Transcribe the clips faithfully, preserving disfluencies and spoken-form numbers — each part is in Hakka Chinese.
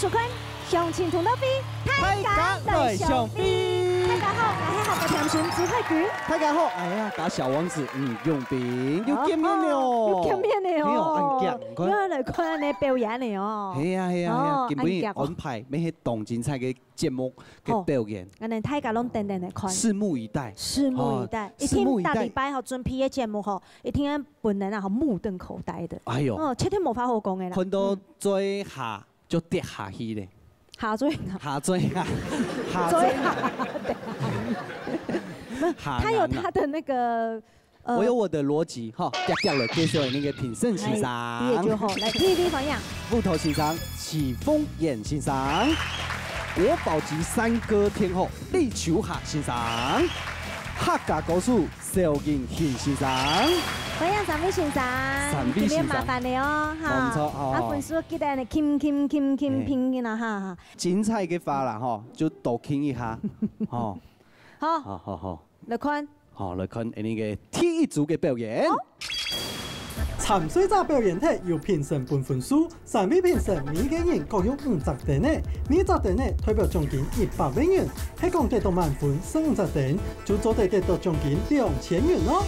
收看《鄉親同樂會》，大家來相會。大家好，𠊎係客家甜心朱慧君。大家好，哎呀，客家小王子吳永斌又見面了哦。哦，又見面了哦。哎喲，恁遽，你看。又愛來看恁呢表演了哦。係啊，係啊，係啊，哦，今晡日恁遽哦。安排乜係當精彩个節目个表演。好，恁呢大家攏等等來看。拭目以待。拭目以待。哦，一定逐禮拜吼，拭目以待。準備个節目吼，一定愛分人啊吼目瞪口呆的。哎喲。哦，絕對無話好講个啦。看到最下 就跌下去咧。下最下。下最下，下最下。最下跌下去。不，下難啊。他有他的那個，呃，我有我的邏輯，哈，跌跌了，介紹那個評審先生。哎，第一就好，來，第一，第一反應。木頭先生、許峰源先生、國寶級山歌天后李秋霞先生、客家歌手 蕭仁興先生。歡迎三位先生，三位先生。今日麻煩你哦，哈。無錯哦。啊，分數記得呢，輕輕輕輕輕輕啊，哈哈。精彩个話啦，吼，就多輕一下，吼。好。好，好，好。來看。好，來看恁呢个第一組个表演。好。 參賽者表演忒，由評審分分數，三位評審每個人各有五隻燈仔，每隻燈仔代表獎金一百萬元。係講得到滿分十五隻燈，就做得得到獎金兩千元哦。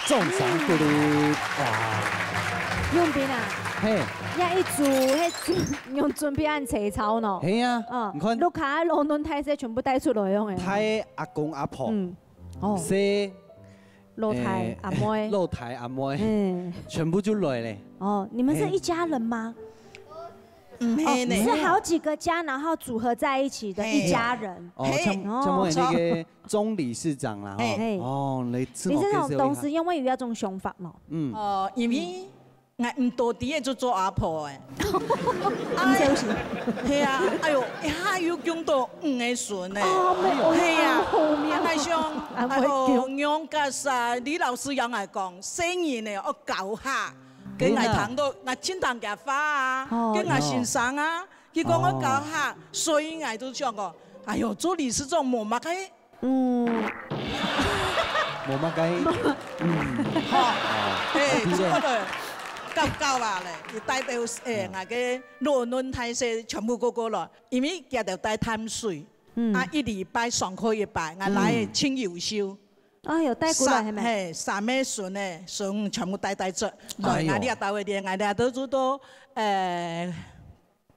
掌聲鼓勵，哇！永斌啊，嘿。這一組，該準，用準備恁齊操呢？係啊，嗯，你看。屋下老嫩大細全部帶出來用个。大阿公阿婆，嗯，哦。細老弟、欸，阿妹。老弟、阿妹，嗯。全部就來咧。哦，你們是一家人嗎？嘿。毋係呢。哦，是好幾個家，然後組合在一起的一家人。嘿。哦，嘿。像，像𠊎那個鍾理事長啦，吼。嘿。哦，來自我介紹一下。你是從當時因為有這種想法嗎？嗯。哦，因為 𠊎毋多知个就做阿婆欸。毋小心。係啊，哎喲，一下又降到五个孫欸。哦，無，係啊，好命。啊，𠊎想，恁會降。哎喲，仰結煞，李老師仰𠊎講，細人仔愛教下，該𠊎聽到，𠊎盡聽厥話啊，哦。該𠊎先生啊，佢講愛教下，哦。所以𠊎就想講，哎喲，做理事長無麼个 嗯。無麼个。嗯。好。哦，欸，啊，對咧。這個對。到九啊咧，佢帶到，誒，嗯。𠊎个老嫩大細全部過過來，因為佢兜帶淡水，嗯。啊，一禮拜上課一擺，𠊎來个真優秀。嗯。哎喲，帶過來係無？三，嘿，三个孫呢，孫全部帶帶出來，哎喲。𠊎這兜个咧，𠊎這兜就到，誒，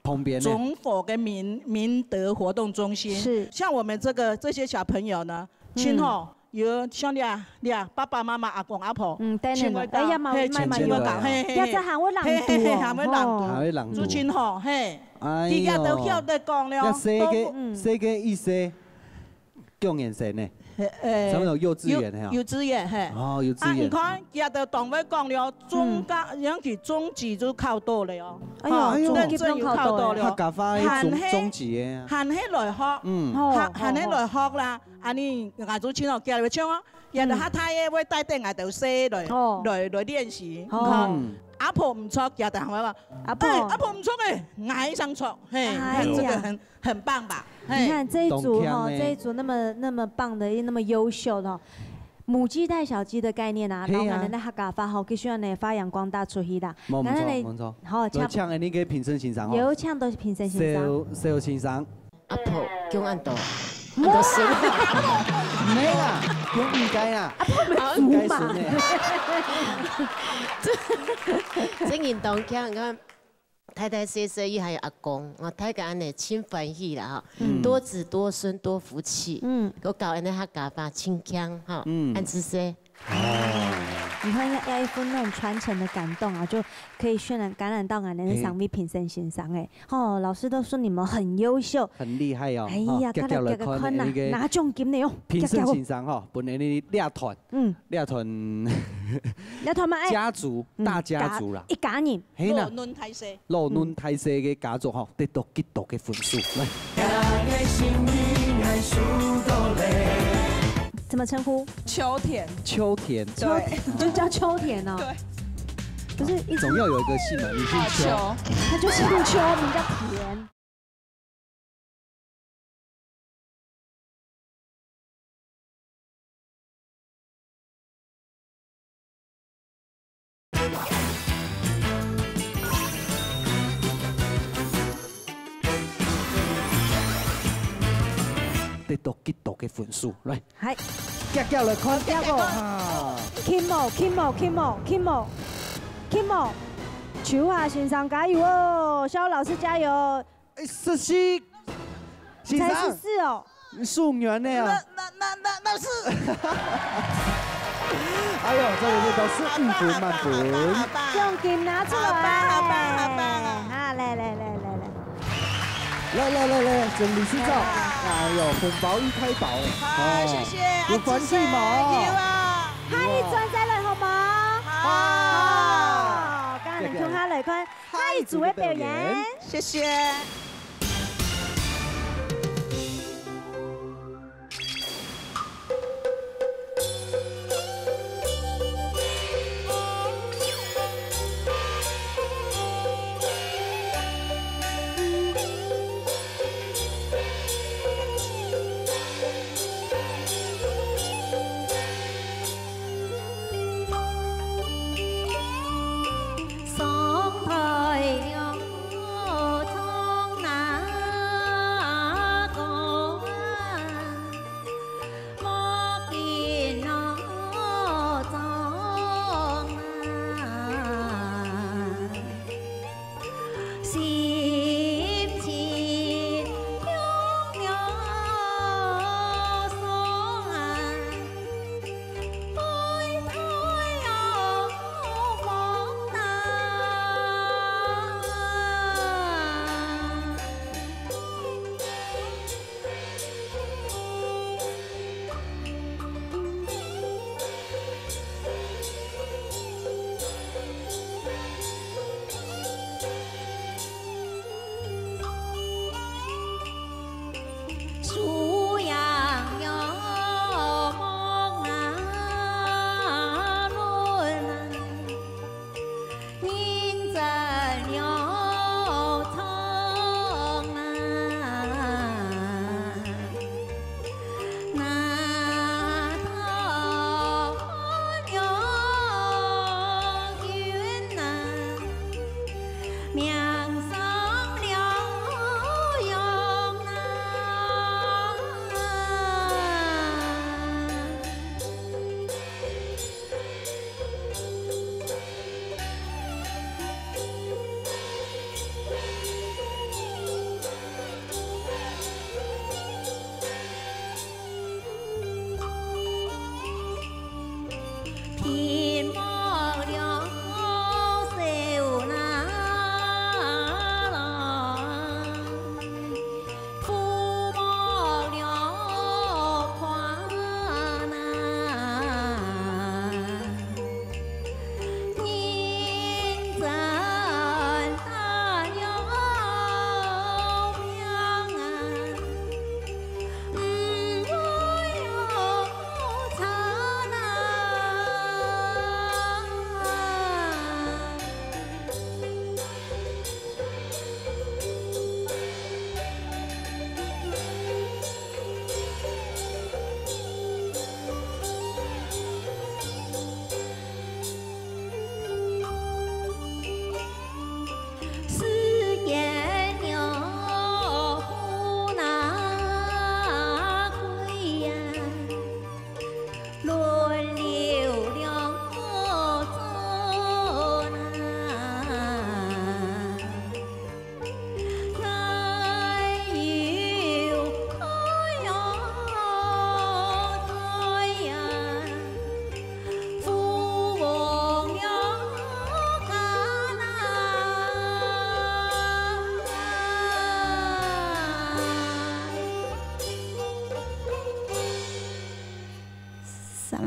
旁邊呢？中和个明，明德活動中心。是。像我們這個，這些小朋友呢，嗯。今後 有像你啊，你啊，爸爸媽媽、阿公阿婆，嗯，等等，請問講，哎呀，媽，嘿，媽，媽，請問講，媽，嘿，嘿，這隻還會朗讀哦，嘿，嘿，嘿，還會朗讀，吼。還會朗讀。朱清吼，嘿，哎喲。佢也都曉得講了，這細个，都，嗯。細个一歲，幾年生呢？嘿，呃，差不多幼稚園，嘿哦。幼，幼稚園，嘿。哦，幼稚園。啊，你看，佢也都當會講了，中間，嗯。尤其中級就考到了哦。哎喲，吼，中級都考到了。認證有考到了。客家話的中，還係，中級的啊。還係來學，嗯。吼，還，還係來學啦。吼，吼。 恁呢，𠊎就盡好教佢唱哦，也就較大个會帶等𠊎兜細來，哦。來，來練習。哦。你看，嗯。阿婆毋著，佢就會話，阿婆。哎，阿婆毋著誒，𠊎一聲著，嘿，哎呀。你看這個很，很棒吧？嘿。你看這一組哈，當強欸。這一組那麼，那麼棒的，又那麼優秀的哦，母雞帶小雞的概念啊，嘿啊。然後呢，那客家話吼，繼續呢發揚光大出去啦。無，無錯，然後呢，無錯。好，來，請恁呢个評審先生吼。有請到評審先生。蕭，蕭先生。 阿婆，降恁多，恁多孫。毋係啦，降應該啦。阿婆毋係豬嘛。應該孫呢。真，真正當強，你看，大大細細，佢還有阿公，哦，大家恁呢真歡喜啦，吼。嗯。多子多孫多福氣。嗯。𠊎教恁呢客家話真強，吼，嗯。恁仔細。 哦。你看，要，要一份那種傳承的感動啊，就可以渲染、感染到𠊎等个三位評審先生誒。嘿。吼，老師都說你們很優秀。很厲害哦。哎呀，吼，遽遽來看，遽遽來看啊，那個拿獎金了喲，評審先生吼，遽遽哦。本來你掠團，嗯。掠團，掠團嘛，哎。家族，嗯，大家族啦。家，一家人。 係啦。老嫩大細。老嫩大細个家族吼，得到幾多个分數？來。怎麼稱呼？秋田。秋田。秋，對。就叫秋田哦。對。不是一直，總要有一個姓嘛，你姓邱。啊，邱。他就姓邱，名叫田。 得到幾多个分數？來。係。遽遽來看。遽遽哦。哈。Kimo，Kimo，Kimo，Kimo，Kimo，邱華先生加油哦，蕭老師加油。 哎，十四，先生。才十四哦。你輸人呢啊。那，那，那，那，那是。哎喲，這個是都是誤分，慢分。好棒，好棒，好棒，好棒。獎金拿出來。好棒，好棒，好棒啊。啊，來，來，來，來，來。來，來，來，來，整理製造。哎呀。哎喲，紅包一開包哎。好，哦，謝謝，有歡喜無？哎，謝謝，有啊。下一轉再來好無？好。好，今日共下來看 下一組个表演。謝謝。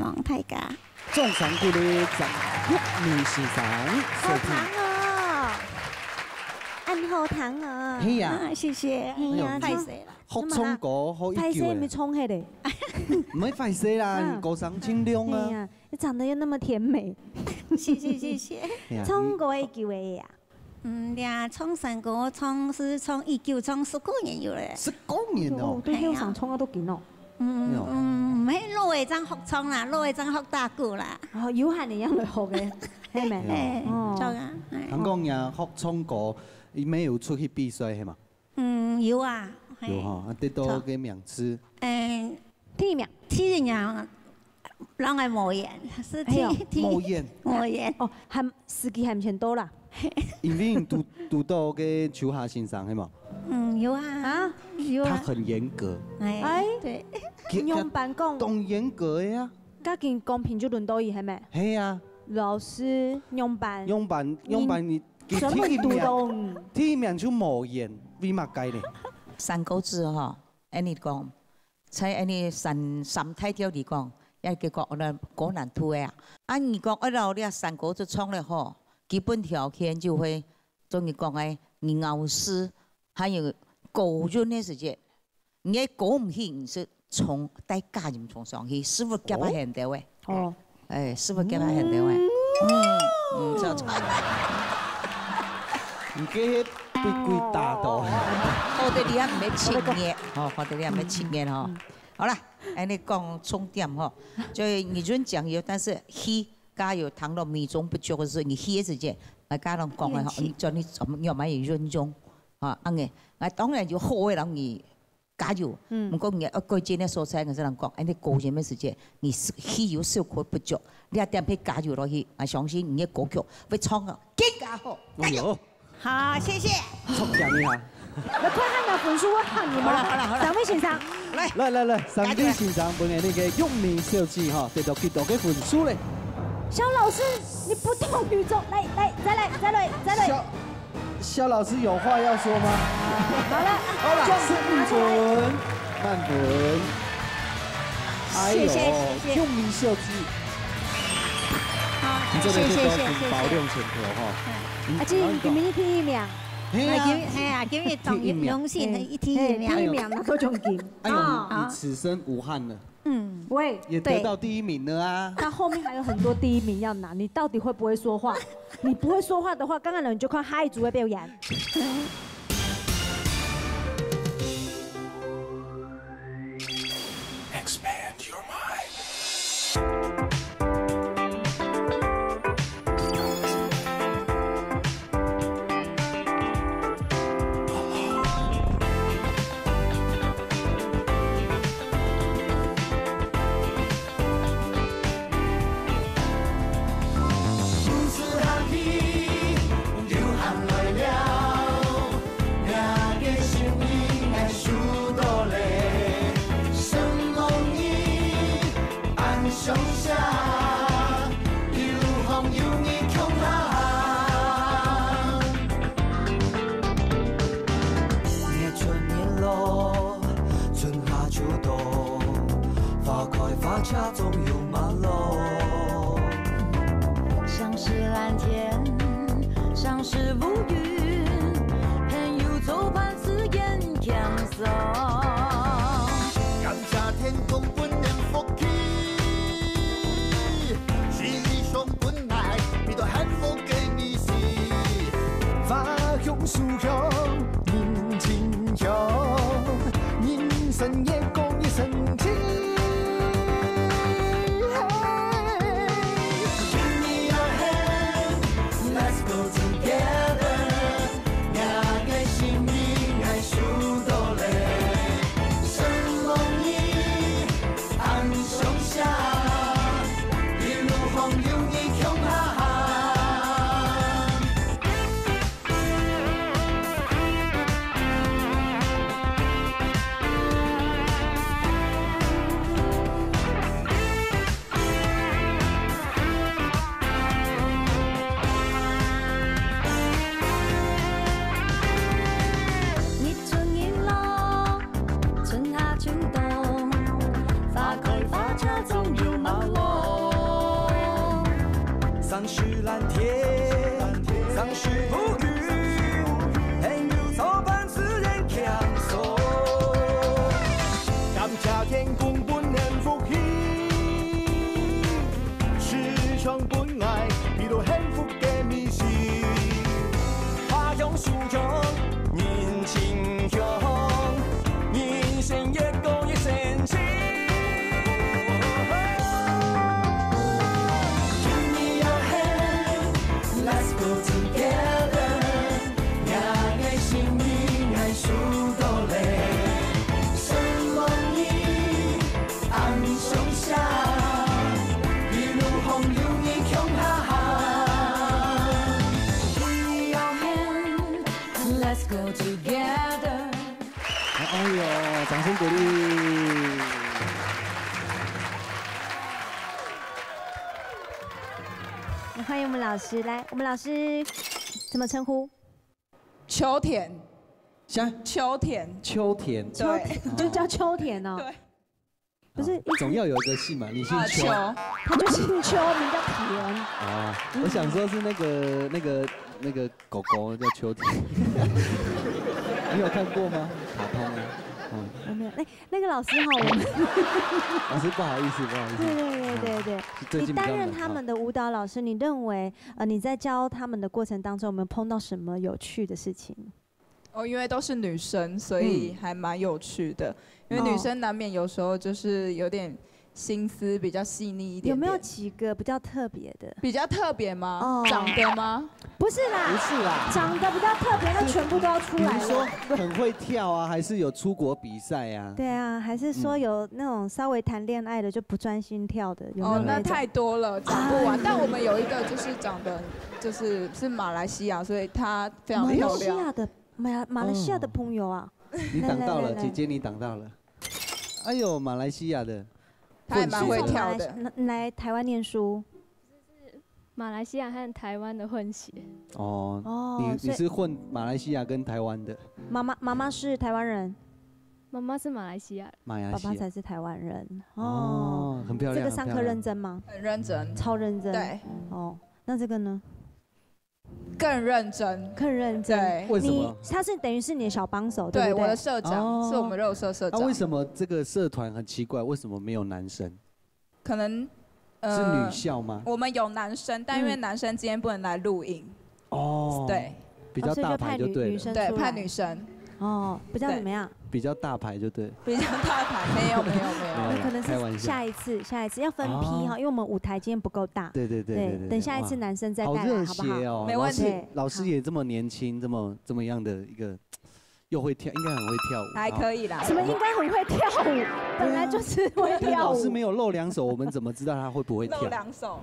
望大家。掌聲鼓勵張玉明先生，好聽哦，恁好聽哦。係啊。啊，謝謝。係啊，哎喲，歹勢啦。學唱歌好一久欸。歹勢，毋係唱迄个。毋係歹勢啦，嗯。歌聲清亮啊。係啊，你長得又那麼甜美。謝謝，謝謝。係啊，唱歌一久个呀。 嗯，呀，唱山歌，唱，係唱已久，唱十幾年有咧。十幾年哦。哦，對，係啊。後生唱啊都緊哦。嗯，哎喲。嗯，毋係老个正學唱啦，老个正學打鼓啦。哦，有閒个樣來學个，係無？哎，哦。著啊，哎。聽講你學唱歌，你乜有出去比賽，係嘛？嗯，有啊，係。有哈，啊，得到个名次。哎， 第一名。第一名，人个無緣，係第，哎喲。第，無緣。無緣。哦，還，時機還毋曾到啦。因為你堵，堵到个秋霞先生，係無？嗯，有啊。啊？有啊。他很嚴格。哎，哎。對。佢，仰般講？當嚴格个啊。該今公平就輪到佢，係無？係啊。老師，仰般？仰般，仰般你，你全部堵到。第一名，第一名就無緣，為麼个呢？三個字吼，恁呢講， 在恁呢三，三大調裡講，也結果安到高難度个啊。啊，你講愛摎這山歌就唱了吼，基本條件就會，中意講个，你咬字，還有高音个時節，你个高毋起，你係從低加音從上去，師傅夾啊很到个。哦。 哎，師傅夾啊很到个。嗯，嗯，著，著。你這个被鬼打到。好得你還毋係七月，吼，好得你還毋係七月吼。嗯。好啦，恁呢講重點吼，就係你人講有，但是氣加油，倘若美中不足个時候，你氣个時節，來跟人講个吼，運氣。你轉去，你要買運用，啊，恁呢，啊，當然有好个人你 加油。嗯。毋過你愛改進个所在，𠊎只能講，恁呢高音个時節，你係氣有小可不足，你愛點去加油落去，𠊎相信你个歌曲會唱个更加好。加油！哎喲。好，謝謝。著獎一下。來看看你的分數，我喊你們。好了，好了，好了。三位先生。來。來，來，來，三位先生，分𠊎等个玉明小姐哈，得到幾多个分數咧？小老師，你不動於衷，來，來，再來，再來，再來。小 蕭老師有話要說嗎？好了，好了，就聖母准，滿分。哎喲，謝謝，謝謝。用力秀气。好，你這邊可以多謝謝謝謝。保六千票哈。嗯。啊，今，今日第一名。嘿啊。啊，今，嘿啊，今日當第一名。榮幸的第一名。嘿，第一名，拿到獎金。哎喲，啊。你此生無憾了。 嗯，喂，也得到第一名了啊。對。他後面還有很多第一名要拿，你到底會不會說話？你不會說話的話，剛剛呢，你就看下一組的表演。Expand your mind。感謝天公分𠊎福氣，世上本來味道幸福个美食。花香樹香人情香，人生也過一生情。Give me your hand, let's go together。 若个心意愛收到咧，哦，掌声鼓励。欢迎我们老师，来，我们老师怎么称呼？秋田。像秋田。秋田。对。秋田，就叫秋田哦。对。不是，啊，总要有一个姓嘛，你姓邱。啊，邱。他就姓邱，名叫田。哦，我想说是那个，那个，那个狗狗叫秋田。你有看过吗？卡通啊。嗯。我没有。哎，那个老师哈，我们老师，不好意思，不好意思。对，对，对，对，对。嗯，最近比较冷哈。你担任他们的舞蹈老师，你认为，呃，你在教他们的过程当中，有没有碰到什么有趣的事情？哦，因为都是女生，所以嗯。还蛮有趣的。因为女生难免有时候就是有点心思比较细腻一点点。有没有几个比较特别的？比较特别吗？哦。长得吗？不是啦，不是啦。长得比较特别，那全部都要出来了。比如说很会跳啊，还是有出国比赛啊？对啊，还是说有那种稍微谈恋爱的就不专心跳的，有没有哦，那那种？太多了，讲不完。啊。但我们有一个就是长得就是，是马来西亚，所以她非常漂亮。马来西亚的，马-，马来西亚的朋友啊。哦。你挡到了，来，来，来，来。姐姐你挡到了。哎呦，马来西亚的混血。她还蛮会跳的。从马来西-，来，来台湾念书。马来西亚和台湾的混血。哦，哦，你，所以你是混马来西亚跟台湾的？妈妈，妈妈是台湾人。妈妈是马来西亚人。马来西亚。爸爸才是台湾人。哦。哦，很漂亮，这个上课很漂亮。认真吗？很认真。超认真。对。哦，那这个呢？更认真。更认真。对。为什么？你，他是等于是你的小帮手，对，对不对？我的社长，哦。是我们热舞社社长。啊，为什么这个社团很奇怪？为什么没有男生？可能，呃，是女校吗？我们有男生，但因为男生今天不能来录影。嗯。哦。对。比较大牌就对了。哦，所以就派女-，女生出来。对，派女生。哦，比较怎么样？对。比较大牌就对了。比较大牌，没有，没有，没有。没有啦，那可能是开玩笑。下一次，下一次要分批哈，哦。因为我们舞台今天不够大。对，对，对，对，对，对，等下一次男生再带来，哇，好不好？好热血哦。没问题。老师，老师也这么年轻，这么，这么样的一个，又会跳，应该很会跳舞。还可以啦。什么应该很会跳舞？本来就是会跳舞。对啊。老师没有露两手，我们怎么知道他会不会跳？露两手。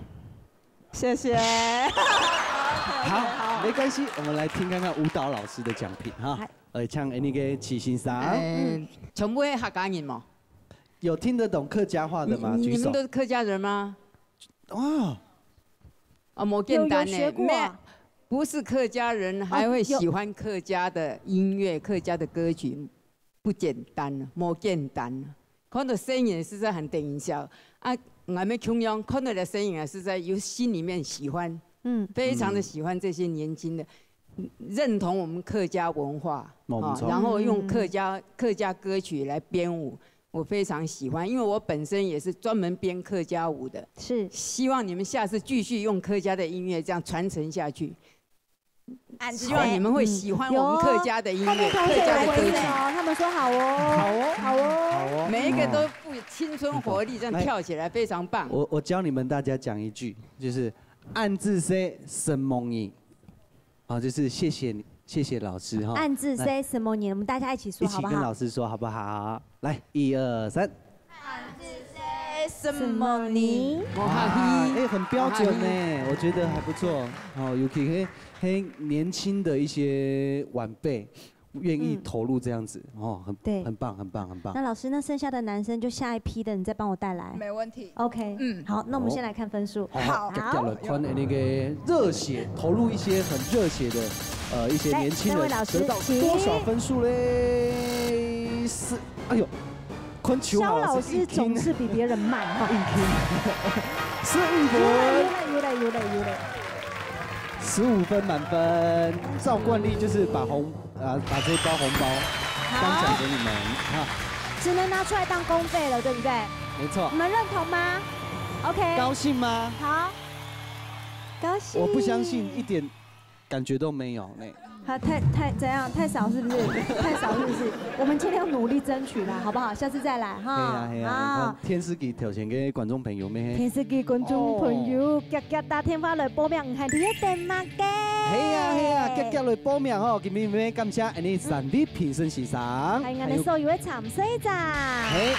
谢谢。好，好。没关系，我们来听看看舞蹈老师的讲评哈。来。呃，像那个齐先生。哎，嗯。全部是客家人嘛。有听得懂客家话的吗？你，举手。你们都是客家人吗？哇。啊，无简单呢，有，有学过啊。没，不是客家人，还会喜欢客家的音乐、哦，有。客家的歌曲，不简单啊，无简单啊。看到声音实在很等一下啊，俺们穷阳看到的声音啊，实在由心里面喜欢，嗯。非常的喜欢这些年轻的，认同我们客家文化，哦，没错。然后用客家，嗯。客家歌曲来编舞。 我非常喜欢，因为我本身也是专门编客家舞的。是。希望你们下次继续用客家的音乐这样传承下去。俺希望你们会喜欢我们客家的音乐，嗯，有哦，客家的歌曲。后面同学有回应哦，他们说好哦。好哦。好哦。好哦。每一个都富有青春活力，嗯。这样跳起来非常棒。来，我，我教你们大家讲一句，就是暗自say什么你。 好，就是谢谢你，谢谢老师哈。暗自say什么你，我们大家一起说好不好？一起跟老师说好不好？来，一二三。暗自say什么你？哇，哎，很标准呢，我觉得还不错。哦，尤其嘿，嘿，年轻的一些晚辈愿意投入这样子，哦，很，对。很棒，很棒，很棒。那老师，那剩下的男生就下一批的，你再帮我带来。没问题。OK，嗯。好，那我们先来看分数。哦。好，好。接下来看那个热血，投入一些很热血的，呃，一些年轻人，来，三位老师，得到多少分数嘞？请。是，哎呦，看邱老师硬拼。肖老师总是比别人慢哈。硬拼。十五分。有嘞，有嘞，有嘞，有嘞。十五分满分，照惯例就是把红 啊，把这包红包当奖给你们，好。哈。只能拿出来当公费了，对不对？没错。你们认同吗？OK。高兴吗？好。高兴。我不相信，一点感觉都没有呢。他太，太，怎样？太少是不是？太少是不是？我们尽量努力争取啦，好不好？下次再来哈。嘿啊，嘿啊，啊。你看电视机头前个观众朋友们，电视机观众朋友，哦。遽遽打电话来报名，你还在等么个？ 係啊，係啊，遽遽來報名吼，今晡日感謝𠊎等三位評審先生。還有𠊎等所有个參賽者。係。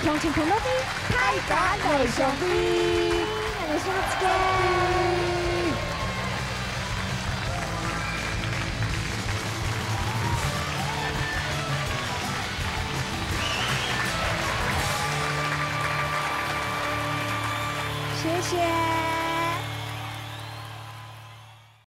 鄉親朋友，大家來相會，𠊎等下次見。谢谢。